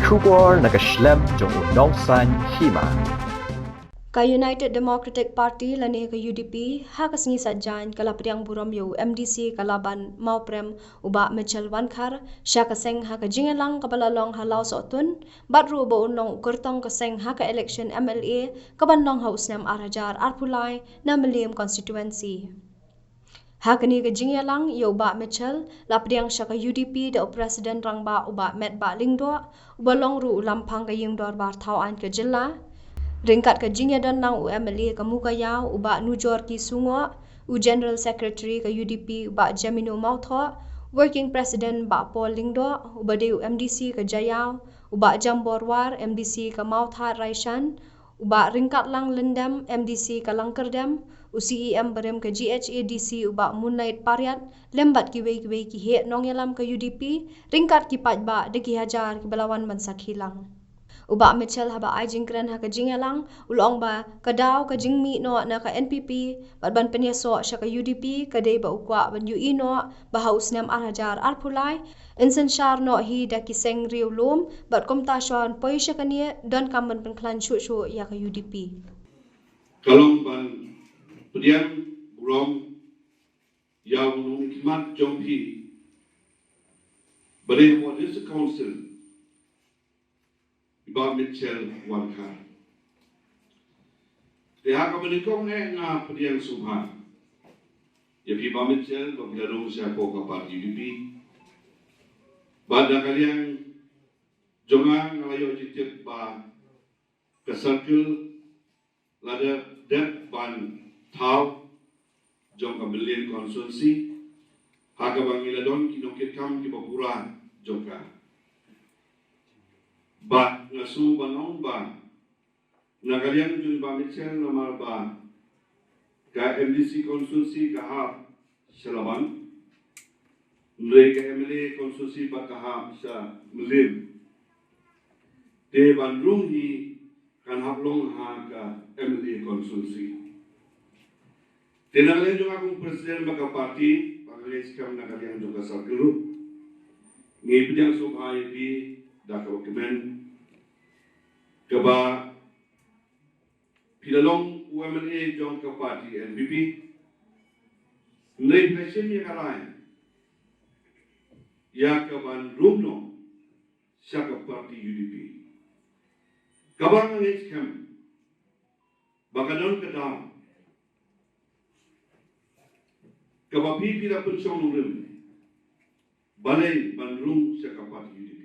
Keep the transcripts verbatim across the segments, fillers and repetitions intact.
Khubor na ka shlem jong u nongsan hima. Ka United Democratic Party lane ka U D P ha ka sngi Saitjaiñ ka la pdiang burom ïa u M D C ka Laban Mawprem u Bah Mitchell Wankhar sha ka seng ha ka jingïalang kaba la long ha Lawsohtun, bad ruh ba un long u kyrtong ka seng ha ka election M L A kaban long ha u snem ar hajar arphew lai na Mylliem constituency. Ha kane ka jingïalang ïa u Bah Mitchell la pdiang sha ka U D P da u President Rangbah u Bah Metbah Lyngdoh, uba long ruh u Lamphang ka Ïing Dorbar Thaw Aiñ ka Jylla. Ryngkat ka jingïadon lang u M L A ka Mukaïaw u Bah Nujorki Sungoh, u General Secretary ka U D P u Bah Jamino Mawthoh, Working President Bah Paul Lyngdoh, uba dei u M D C ka Jaïaw, u Bah Jambor War, M D C ka Mawthadraishan, u Bah Ryngkatlang Lyndem, M D C ka Langkyrdem, u C E M barim ka G H A D C u Bah Moonlight Pariat, lem bad kiwei kiwei ki heh nongïalam ka U D P, ryngkat ki paidbah da ki hajar kiba la wan ban sakhi lang. U Bah Mitchell haba ai jingkren ha ka jingïalang, u la ong ba ka daw ka jingmih noh na ka N P P bad ban pynïasoh sha ka U D P ka dei ba u kwah ban ïohi noh ba ha u snem ar hajar arphew lai yn synshar noh hi da ki seng riewlum, bad kumta shuwa yn poi sha kane donkam ban pynkhlaiñ shuh shuh ïa ka U D P. Ka long ban pdiang burom ïa u nongmihkhmat jong phi ba dei hapoh District Council, i Bah Mitchell Wankhar. Te ha kaba nyngkong eh nga pdiang sngewbha ïa phi Bah Mitchell ba phi la rung shapoh ka party U D P. Bad na ka liang jong nga, nga la ïoh jingtip ba ka circle la dep, dep ban thaw jong ka Mylliem constituency, ha kaba ngi la don ki nongkitkam kiba pura jong ka. Bad nga sngew ban ong ba na ka liang jong i Bah Mitchell, namar ba ka M D C constituency ka hap sha Laban, hynrei ka M L A constituency pat ka hap sha Mylliem. Te ban rung hi kan hap long ha ka M L A constituency. Te na ka liang jong nga kum president bad ka party, bad ka liang skhem na ka liang jong ka circle ruh, ngi pdiang sngewbha ïa phi da kaba kmen, kaba phi la long u M L A jong ka party N P P. Hynrei phi la shim ïa ka rai ïa ka ban rung noh sha ka party U D P, kaba nga ngeit skhem ba ka don ka daw kaba phi, phi la pynshong nongrim balei ban rung sha ka party U D P.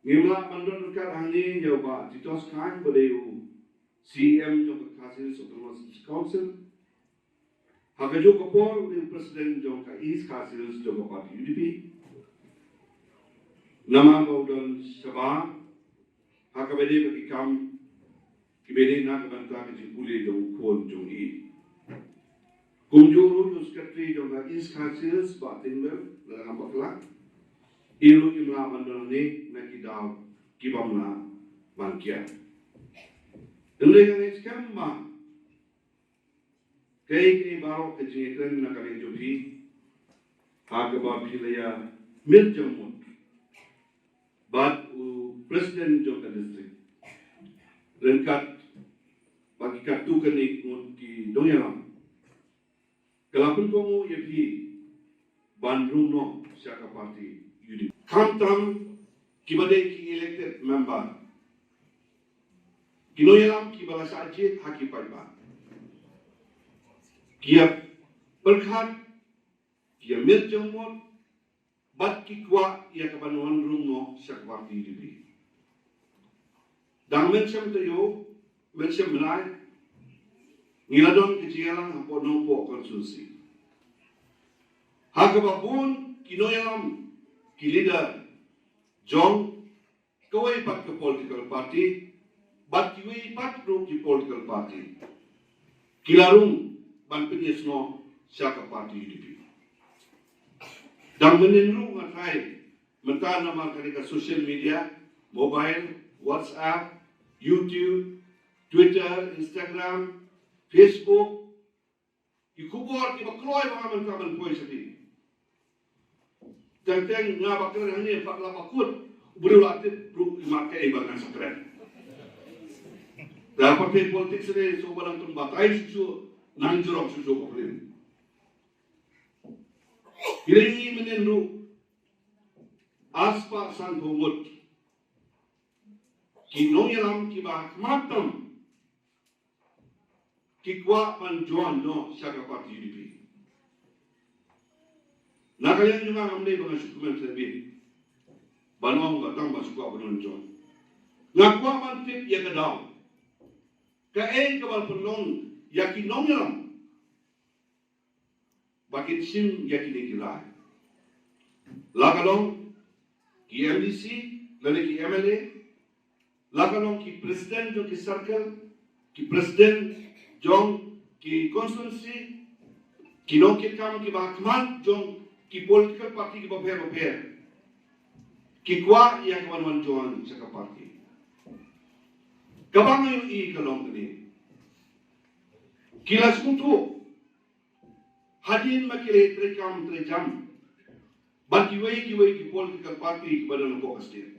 Ngim lah ban don ryngkat hangne ïa u Bah Titoskhan ba dei u C E M jong ka Khasi Hills Autonomous District Council. Ha kajuh ka por u dei u president jong ka East Khasi Hills jong ka party U D P. Namar ba u don shabar ha kaba ïadei bad ki kam kiba ïadei na ka bynta ka jingpule jong u khun jong i. Kumjuh ruh u secretary jong ka East Khasi Hills Bah Tynwel, lada ngam bakla, i ruh im lah ban don hangne na ki daw ki bym lah ban kiar. Hynrei nga ngeit skhem ba kaei kaei baroh ka jingïakren na ka liang jong phi, ha kaba phi la ïa miet jingmut bad u president jong ka district, ryngkat bad ki katto katne ngut ki nongïalam, ka la pynkohnguh ïa phi ban rung noh sha ka party U D P. Khamtam kiba dei ki elected member, ki nongïalam kiba la shah jied ha ki paidbah, ki ïa pyrkhat, ki ïa miet jingmut, bad ki kwah ïa ka ban wan rung noh sha ka party U D P. Dang mynshem taïew, mynshem bnai, ngi la don ka jingïalang hapoh Nongpoh constituency, ha kaba bun ki nongïalam, ki leader jong kawei pat ka political party bad kiwei pat ruh ki political party ki la rung ban pynïasnoh sha ka party U D P. Dang mynnin ruh nga tharai mynta namar kane ka social media, mobile, WhatsApp, YouTube, Twitter, Instagram, Facebook, ki khubor kiba kloi bha mynta ban poi sha phi. Teng teng nga ba kren hangne, pat la ba kut, u briew la tip ruh, i mat ka, i ba ngan sa kren. Da party politics ne, so ba nang pynbatai shuh shuh, nang jrok shuh shuh ka film. Ki dei ngi mynnin ruh, ar spah sanphew ngut ki nongïalam kiba ha khmat tam ki kwah ban join noh sha ka party U D P. Na ka liang jong nga ngam dei ba nga shu kmen sha bit ban ong ba tang ba shu kwah ban join. Nga kwah ban tip ïa ka daw, kaei kaba pynlong ïa ki nongïalam ba kin shim ïa kine ki rai. La ka long ki M D C lane ki M L A, la ka long ki president jong ki circle, ki president jong ki constituency, ki nongkitkam kiba ha khmat jong ki political party kiba pher bapher, ki kwah ïa ka ban wan join sha ka party. Kaba nga ïohi ka long kane, ki la sngewthuh hadien ba ki la treikam treijam bad kiwei kiwei ki political party kiba don hapoh ka state,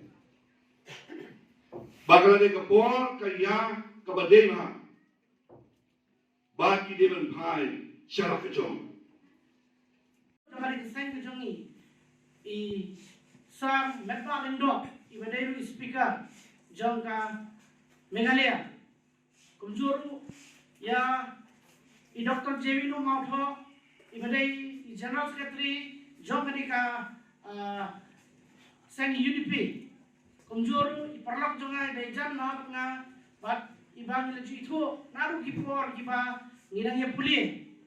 ba ka la dei ka por ka ïa kaba dei bha ba ki dei ban phai sha la ka jong. Jong ka dei ka seng ka jong i, i Sir Metbah Lyngdoh, iba dei ruh i speaker jong ka Meghalaya. Kumjuh ruh ïa i Doctor Jewino Mawthoh, iba dei i General Secretary jong kane ka, ah, seng U D P. Kumjuh ruh i paralok jong nga iba ïajan na bad nga, bad iba ngi la ju ithuh naduh ki por kiba ngi dang ïa pule.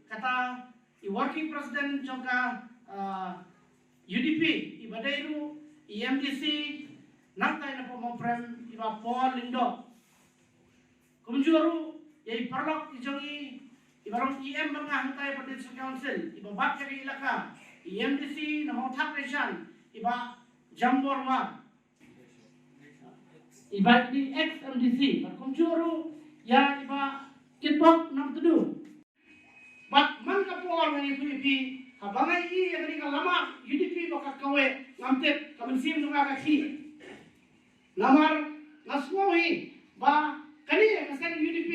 Kata i Working President jong ka, ah, U D P, iba dei ruh i M D C nangtai na Mawprem, iba Paul Lyngdoh. Kumjuh ruh ïa i paralok i jong i, iba long E M bad nga hangtai ha District Council, iba bat ïa ka elaka, i M D C na Mawthadraishan, iba Jambor War, iba dei ex M D C, bad kumjuh ruh ïa iba Kitbok Nongtdu. Bad man ka por ngan ïathuh ïa phi, haba nga ïohi ïa kane ka lama U D P ba ka kaweh, ngam tip, ka mynsiem jong nga ka khih. Namar nga sngew hi ba kane ka seng U D P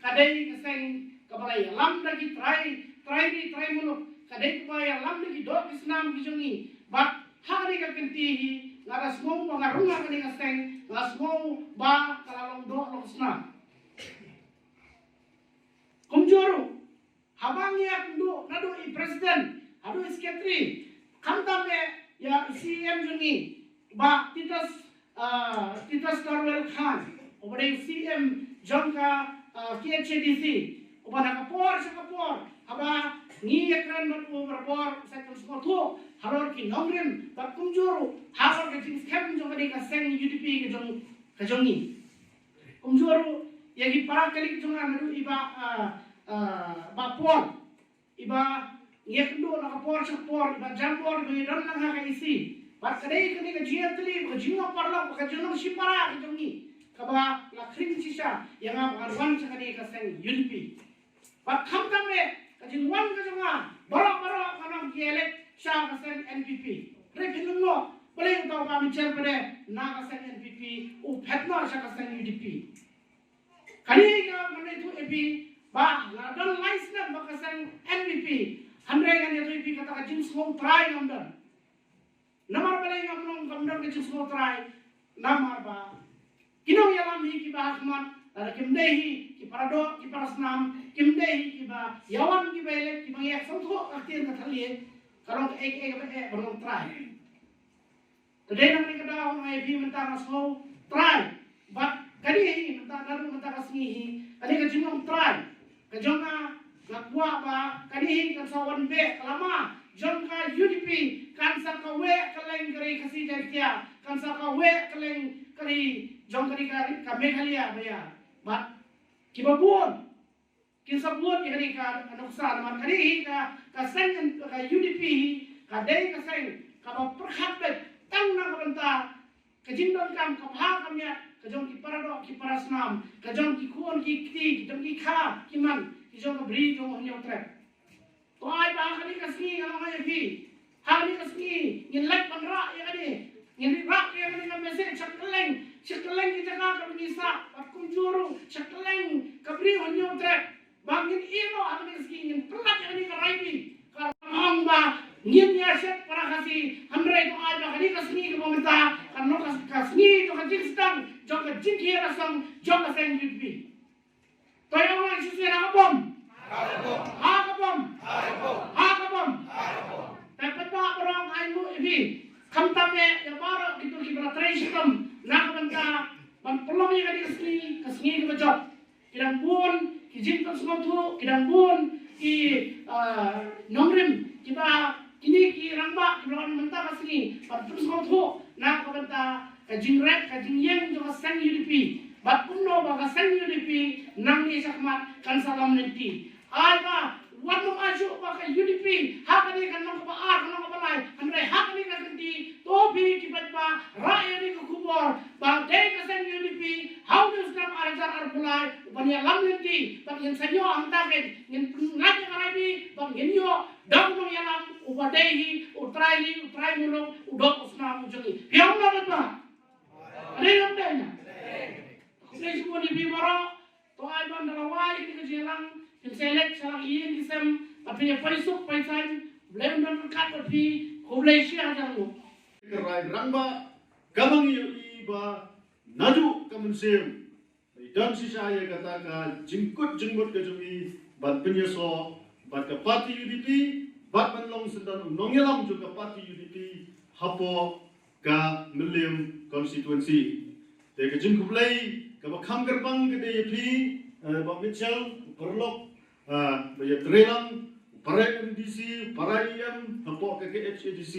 ka dei ka seng kaba la ïalam da ki trai, trai ri trai muluk, ka dei kaba ïalam da ki doh ki snam ki jong ngi. Bad ha kane ka kynti hi nga da sngew ba nga rung ha kane ka seng, nga sngew ba ka la long doh long snam. Kumjuh ruh, haba ngi ïakynduh naduh i president haduh i secretary, khamtam eh ïa i C E M jong ngi, Bah Titus, ah, Titus Darwell Khan, uba dei i C E M jong ka, ah, K H A D C, uba na ka por sha ka por haba ngi ïakren bad u barabor, u sa ïakren sngewthuh halor ki nongrim bad kumjuh ruh halor ka jingskhem jong kane ka seng U D P ka jong, ka jong ngi. Kumjuh ruh ïa ki para kali jong nga naduh i Bah, ah, ah, Bah Paul, iba ngi ïakynduh na ka por sha ka por, iba Jambor, iba ngi don lang ha ka E C. Bad ka dei kane ka jingïatylli, ka jinglong paralok, ka jinglong shipara ka jong ngi, kaba la khring shisha ïa nga ba ngan wan sha kane ka seng U D P. Bad khamtam eh ka jingwan ka jong nga baroh baroh ngan ong ki elect sha ka seng N P P. Hynrei phin ong mo, balei uta u Bah Michael Pade na ka seng N P P u phet noh sha ka seng U D P? Kane ka ngan ïathuh ïa phi ba nga don lai snem bad ka seng N P P, hynrei ngan ïathuh ïa phi kata ka jingsngew trai ngam don. Namar balei ngam long, ngam don ka jingsngew trai? Namar ba ki nongïalam hi kiba ha khmat, lada kim dei hi ki para doh ki para snam, kim dei hi kiba ïawan kiba ïaleit, kiba ngi ïa sngewthuh ka ktien ka thalia, ka long kaei kaei kaba eh ban long trai. Te dei na kane ka daw nga ïa phi mynta nga sngew trai. Bad kane hi mynta, naduh mynta ka sngi hi, kane ka jinglong trai ka jong nga, nga kwah ba kane hi kan sa wan beh ka lama jong ka U D P, kan sa kaweh kylleng ka Ri Khasi Jaiñtia, kan sa kaweh kylleng ka ri jong ka ri ka, ka Meghalaya ba ïa. Bad kiba bun kin sa bud ïa kane ka nuksa, namar kane hi ka, ka seng, ka U D P hi ka dei ka seng kaba pyrkhat beit tang na ka bynta ka jingdonkam ka bha ka miat ka jong ki para doh ki para snam, ka jong ki khun ki kti, ki jong ki kha ki man, ki jong ka Bri jong u Hynñiewtrep. To ai ba ha kane ka sngi nga ong ïa phi, Ha kane ka sngi ngin leit ban rah ïa kane, ngin rah ïa kane ka message sha kylleng, sha kylleng ki jaka kaba ngi sah, bad kumjuh ruh sha kylleng ka Bri u Hynñiewtrep. Ba ngin ïeh noh ha kane ka sngi, ngin pyllait ïa kane ka raibi. Ka ong ba ngin ïa shet para Khasi, hynrei to ai ba kane ka sngi kaba mynta kan long ka, ka sngi jong ka jingsdang, jong ka jingkhie rasong jong ka seng U D P. To ïa ong lang shisien, ha ka bom, ha ka bom, ha ka bom. Te paidbah baroh, ai nguh ïa phi, khamtam eh ïa baroh kito kiba la trei shitom na ka bynta ban pynlong ïa kane ka sngi ka sngi kaba jop. Ki dang bun ki jingpynsngewthuh, ki dang bun ki, ah, nongrim kiba kine ki rangbah kiba la wan mynta ka sngi ban pynsngewthuh na ka bynta ka jingrep ka jingïeng jong ka seng U D P. Bad kumno ba ka seng U D P nangne shakhmat kan sa lam lynti. Ai ba wat nym ai shuh ba ka U D P ha kane ka lynnong kaba ar, ka lynnong kaba lai, hynrei ha kane ka kynti to phi ki paidbah rah ïa kane ka khubor ba dei ka seng U D P ha une u snem ar hajar arphew lai uban ïalam lynti. Bad ngin sa ïoh hangta kein, ngin pyllait ïa ka raibi bad ngin ïoh da u nongïalam uba dei hi u trai ri, u trai muluk, u doh u snam u jong ngi. Phi ong kumno paidbah? Dei ong dei na. Khublei shibun ïa phi baroh. To ai ban da la wai kane ka jingïalang, phin sa leit sha la ki ïing ki sem, bad phin ïa poi suk poi saiñ. Khublei un don ryngkat bad phi, khublei shihajar nguh. Ka rai rangbah kaba ngi ïohi ba naduh ka mynsiem ba i don shisha ïa kata ka jingkut jingmut ka jong i ban pynïasoh bad ka party U D P, bad ban long shen don u nongïalam jong ka party U D P hapoh ka Mylliem constituency. Te ka jingkhublei kaba kham kyrpang ka dei ïa phi, eh, Bah Mitchell, paralok, eh, ba ïa trei lang, para M D C, para E M, hapoh ka K H A D C.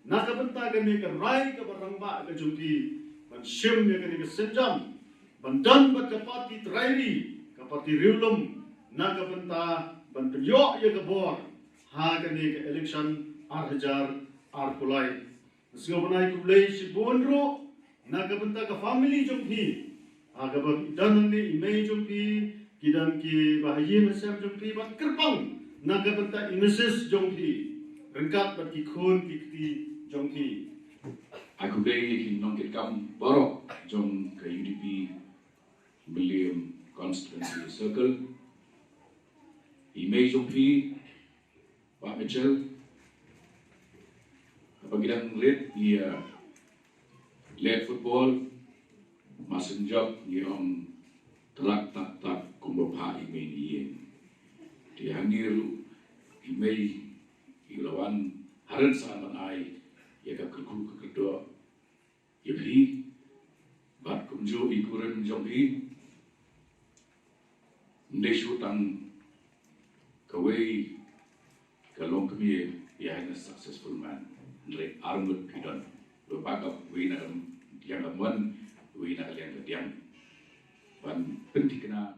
Na ka bynta kane ka rai kaba rangbah ka jong phi, ban shim ïa kane ka sienjam ban don bad ka party trai ri, ka party riewlum, na ka bynta ban pynïoh ïa ka bor ha kane ka election ar hajar arphew lai. Sngewbha ban ai khublei shibun ruh na ka bynta ka family jong phi. Ha kaba ki don hangne i mei jong phi, ki don kiba ha ïing ha sem jong phi, bad kyrpang na ka bynta i Missus jong phi ryngkat bad ki khun ki kti jong phi. Ai khublei ïa ki nongkitkam baroh jong ka U D P Mylliem Constituency Circle, i mei jong phi Bah Mitchell, haba ki dang rit ïa leh football, ma shen jop ngi ong tlak tak tak kumba phah i mei na ïing. Te hangne ruh i mei i la wan ha rynsan ban ai ïa ka kyrkhu ka kyrdoh ïa phi bad kumjuh i kurim jong phi. Ym dei shuh tang kawei ka longkmie ïa hai na successful man, hynrei arngut phi don. Ba backup, wei na ka liang ka mon, wei na ka liang ka diang, ban pynthikna